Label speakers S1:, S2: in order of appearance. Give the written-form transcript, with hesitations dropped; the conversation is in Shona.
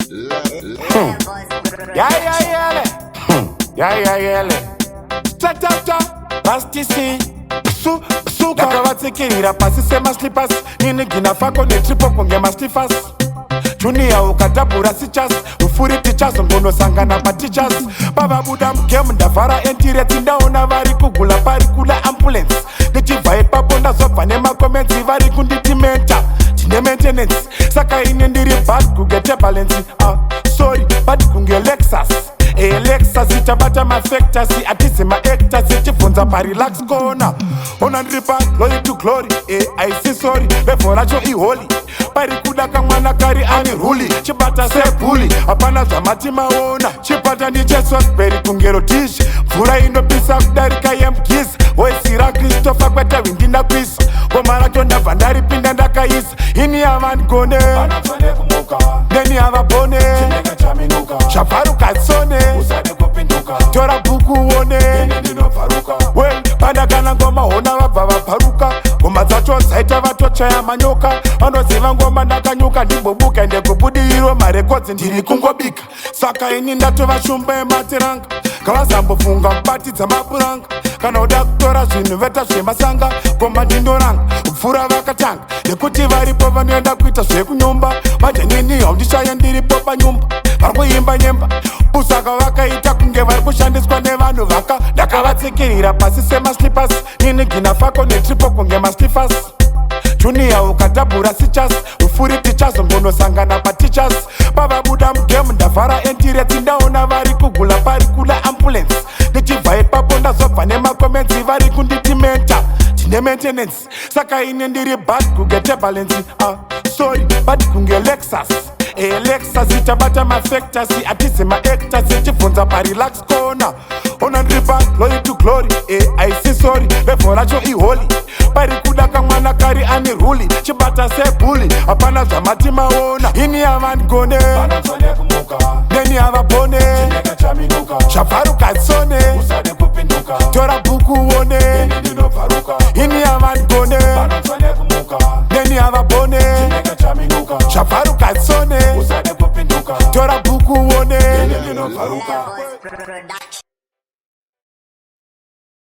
S1: Yeah. Yeah. Ta ta ta. Pastisi. Su suka. Ndakavatsikirira pasi semaslippers. Nini gina fako netripo kunge mastifas. Junior ukadhabhura sichas ufuri tichazongonosangana patichas pavabuda mugame ndavhara entireti ndaona vari kugula pari kuda ambulance ndichibva ipapo ndazobva nemacomments vari kunditimenta tine maintenance saka ine ndiri bad kunge tebalance, ah, sorry, bad kunge Lexus. Lexus ichabata mafactors, hatisi maactors, ichibvunza parelax corner. Ona ndiri pa glory to glory, aisi sorry, level racho iholy. Pari kuda kamwana kari unruly, chibata sebhuli, hapana zvamati maona. Chipata ndichesosbury kunge Rhodesia, mvura inopisa kudarika yemugiza. Voice raChristopher kwete windina kuisa ngoma racho ndabva ndaripinda ndakaisa. Ini havandigone, neni havabone, zvabvaruka tsone, tora bhuku uone. We pandakana ngoma hona vabva vabvaruka, ngoma dzacho dzaita vatochaya manyoka. Vanoziva ngoma ndakanyuka, ndimbobuka ende kubudiriro marekodzi ndiri kungobika. Saka ini ndatova shumba yematiranga, ngavazambofunga kubatidza mapuranga. Kana uda kutora zvinhu veta zvemasanga, ngoma ndindoranga kupfuura vakatanga, nekuti varipo vanoenda kuita zvekunyumba. Manje nini haundishaye, ndiripo panyumba, vari kuimba nyemba usaka vakaita kunge vari kushandiswa nevanhu vaka. Ndakavatsikirira pasi semaslippers. Nini gina fako netripo kunge mastifas. Junior ukadhabhura sichas ufuri tichazongonosangana patichas pavabuda mugame ndavhara entireti ndaona vari kugula pari kuda ambulance ndichibva ipapo ndazobva nemacomments vari kunditimenta tine maintenance. Saka ine ndiri bad kunge tebalance, ah, sorry, bad kunge Lexus. Lexus ichabata mafactors, hatisi maactors, ichibvunza parelax corner. Ona ndiri pa glory to glory, aisi sorry, level racho iholy. Pari kuda kamwana kari unruly, chibata sebhuli, hapana zvamati maona. Ini havandigone, neni havabone, zvabvaruka tsone, tora bhuku uone. Ini havandigone, neni havabone, zvabvaruka.